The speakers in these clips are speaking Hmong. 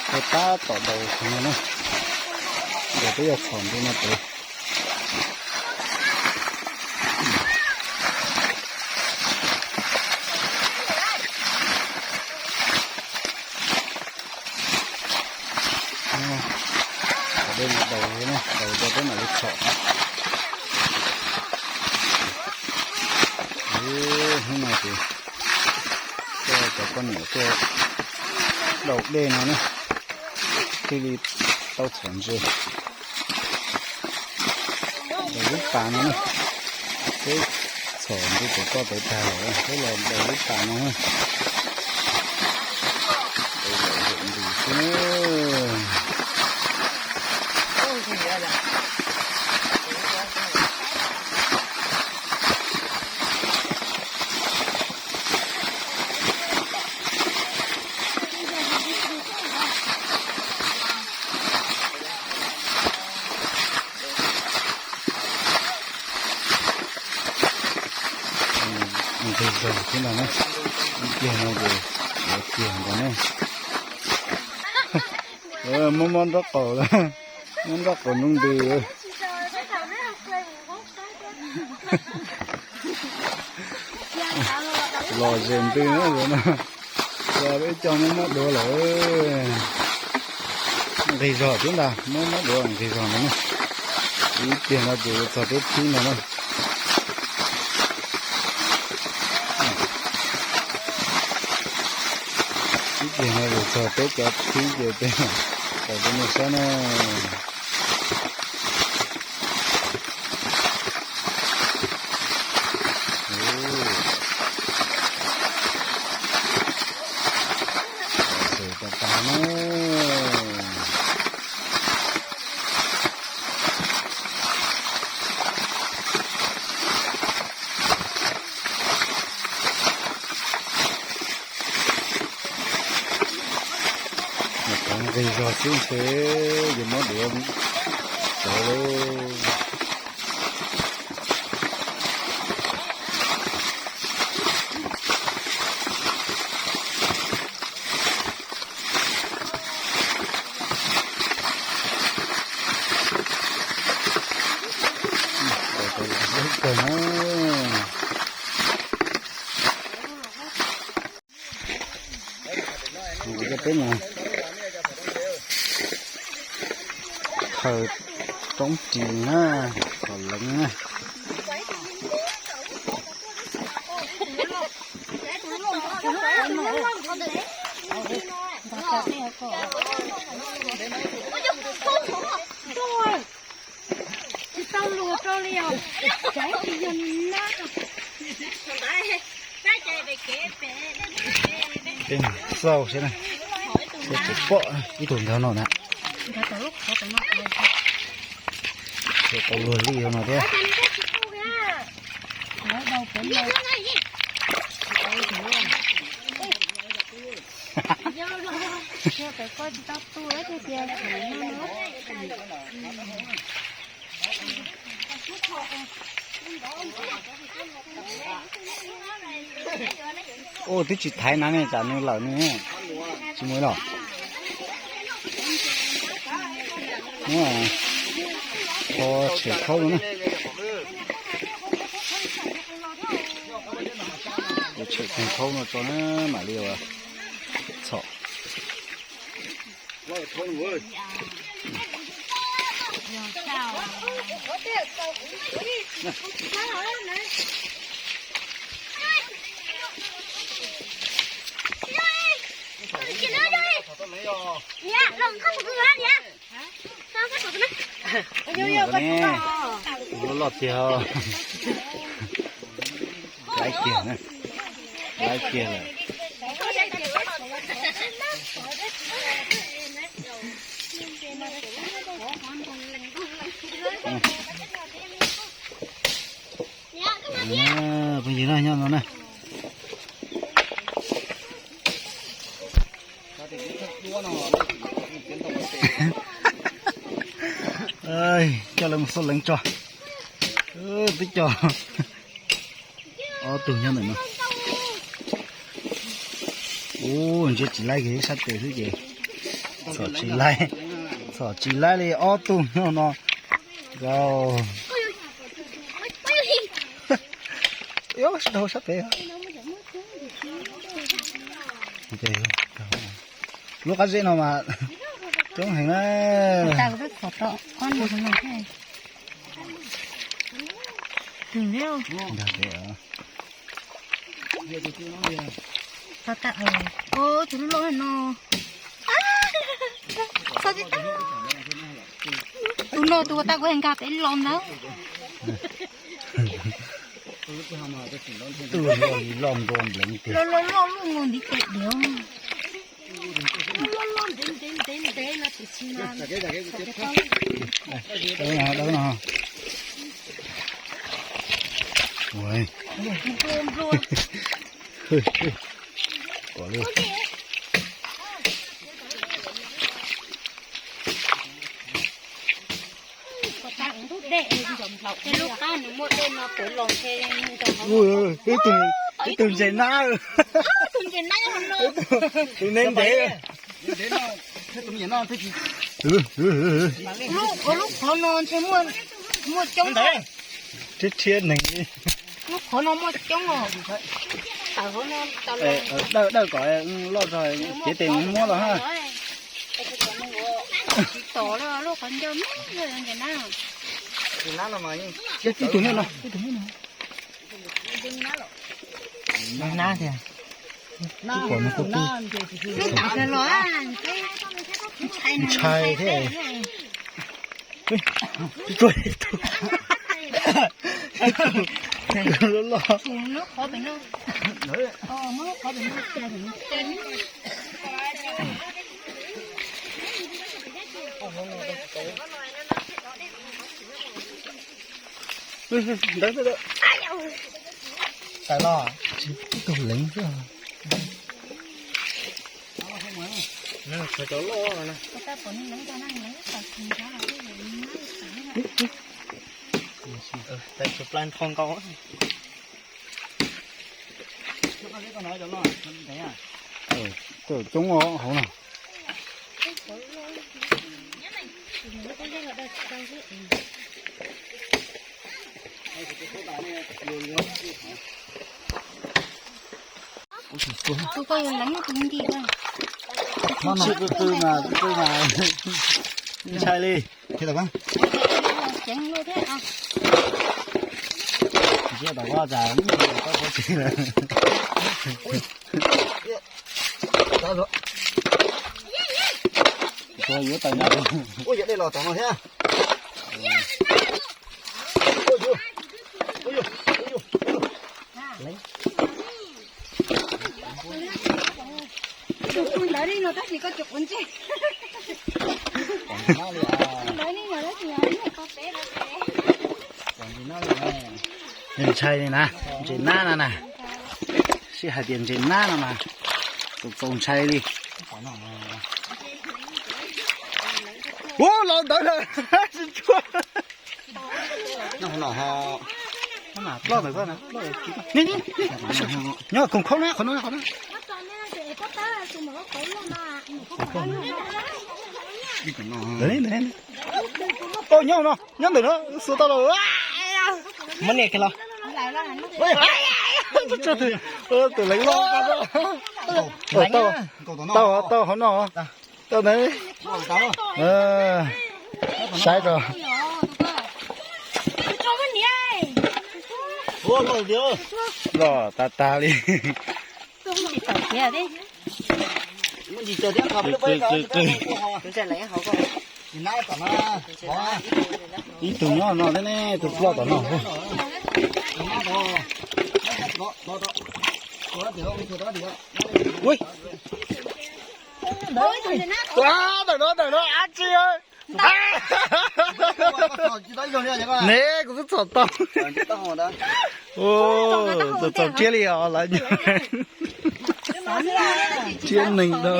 Tab tom daus no na, daus peb yog txhom ntu no pem. Daus, daus, daus, daus peb mam li txhom. Hnub no ces coj cov poj niam tuaj daus dej no na, thiaj li tau txhom ntses. Daus lub pas no na, peb txhom ntses pem toj pem tag lawm, peb los daus lub pas no na. Daus lawm ntses xwb na. Nqis zog thiab ntag na, ib pliag no ces yuav kiag ntag na. Mob mob nraub qaum lawm, mob nraub qaum nroo ntws. Los ze ntws na, ib co mob mob duav lawm. Nqis zog thiab ntag, mob mob duav nqis zog ntag na. Ib pliag no ces yuav txog peb thib no na. Ib pliag no yuav txog peb cov thib ces peb tau peb nej saib na. Xwm tas tas na. Nqis zog xwb ntshe yuav mob duav tsawv lauj. Kawg na. Kuv coj peb mus khaws roob ris na, kom leev na. Tsis tau luag rau li os. Tsis yog na. Peb mus xauj seb na, seb puas pom ib tug nrog no na. Tsis tau luag li no thiab. Ua twb tsis thaiv na ne, tsam nws lawm ne. Tsis mus los. Qhov tshem khaub no na. Tshem khaub no tso na, mam li txhom. Loj tiag. Laiv kiag na. Laiv kiag lawm. Phooj ywg na, nyob no na. Coj lawv mus xauj leev tso. Twb coj ob tug nyob ntawm no. Ub, ntsia tsis laib kiag sab tes xwb ces Txhom tsis laib, txhom tsis laib li ob tug no no. Nkauj. Sib dhau sab pem. Lub qab zeb no mas coob heev na. Tus lub loj no. Tus no tus tau kuv nkag pem los ntawd. Tus loj nplua npleev tiag. Loj loj loj loj ntiv tes diav. Dawb no, dawb no. Ua, kom li. Ib tug, ib tug ntses nab. Tus neb ntev. Lub qhov no ntshe muaj coob. Rhiab rhiab neeg li. Lub qhov no muaj coob os. Dawb dawb kom loj zog cev tes muab los ha. Tsis tom lawm, lub qhov ncauj me ntses nab. Ib tug nyob no, ib tug nyob no. Nab tiag. Ntshai thiab. Loj loj. Ntawd, ntawd. Tawm los. Ib tug leev xwb. Tawm tshuav plaws nthos nkaus. Coob hauv no. Tus ko yog leev tus nti. Tsis qw qw mas, qw qw mas ntshai li. Ceev luaj thiab. Ntsia tom ko tas, koj pov tseg lawm. Yuav tawm ntawd. Ua yog dej los tom no thiab. Tus ntawd li no tab sis koj tsis quav ntsej. Tus ntawd li no tab sis yog ib tog peb lawm. Ntshai li na, ntses nab no na. Sij hais tias ntses nab no mas txaus txaus ntshai li. Ua los ntawd lawm. Ploj ntawm koj na, ploj ntawm koj. Ni, ni, nyob khoom khaub na, qhov no, qhov no. Ntawm ni, ntawm ni. Nyob no, nyob ntawm no, xuas tau los. Muab nias kiag los. Tus leev loj, tau, tau hauv no. Tau ntawd. Saib tso. Loj tas tas li. Ib tug nyob no thiab ne, tus ploj tom no. Ui, ntawm no, ntawm no, ab tsi. Ne, kuv twb txhom tau. Txaus txaus rhiab li os lawv. Rhiab neeg dau.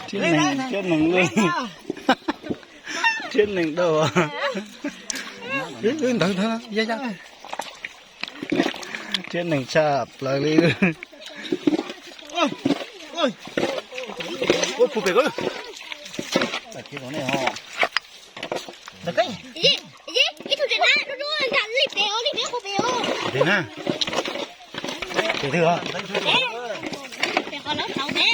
Rhiab neeg, rhiab neeg li. Rhiab neeg dau. Ntawd ntawd, ya ya. Rhiab neeg tshaj plaws li. Ua puag pem ko. Ib tug tseem na, li pem, li pem puag pem os. Pem na. Pem twg os? Pem qhov lawv tau ne.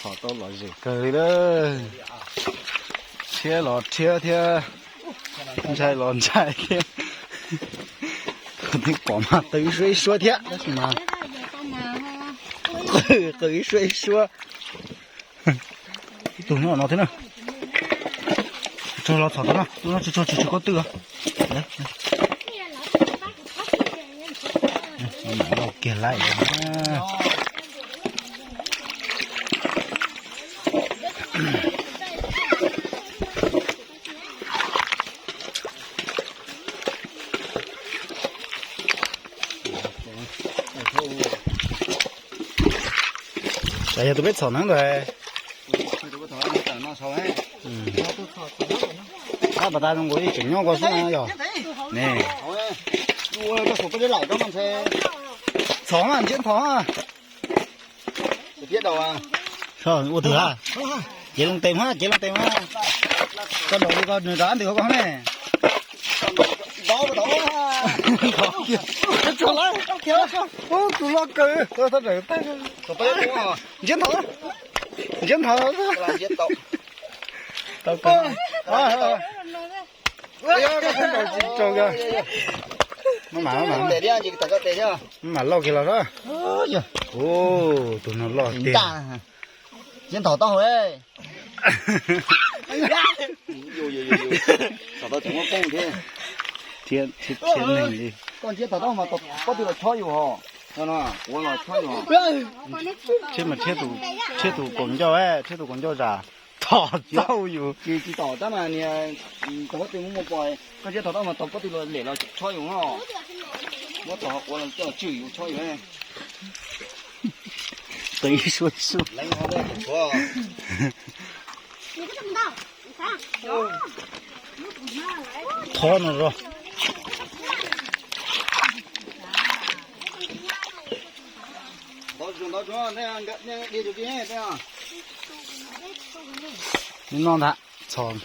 Txhom tau lom zem kawg li lawm. Rhiab los rhiab thiab, ntshai los ntshai thiab. Qhov twg pom mas qw ib suab ib suab thiab, tab sis mas qw ib suab ib suab. Ib tug nyob no thiab na. Tsuag los txhom tau no, tsuag tsuag tsuag tsuag koj twb. Mam lauj kiag laij. Yog tus peb txhom na ntawd. Ab, pas tas zoo nkaus li tseem nyob ko xwb na yog. Ne, txhom mas ntsia ntxhov. Ua twg a? Cev loo tes mas, cev loo tes mas. Koj nraum li ko nws rov ntws hauv ko ne. Tus loj kawg, ntsia ntxhov, ntsia ntxhov. Tau kawg. Mam lauj kiag los. Tus no loj tiag. Ntsia ntxhov tau hauv. Thiab, thiab neeg li. Koj ntsia ntxhov tau mas pob tw los chob yus hos. Ua los chob yus hos. Thiab mas thiab tus kaus ncauj, thiab tus kaus ncauj zam. Tom txauj yus. Tsis tom tab mas niag, tom pob tw muaj muaj pos, koj ntsia tom tau mas tom pob tw los lem los chob yus no. Muab tom qhuav los coj tswm yus chob yus. Qw ib suab ib suab. Thob no los. Nws no ntag, txhom.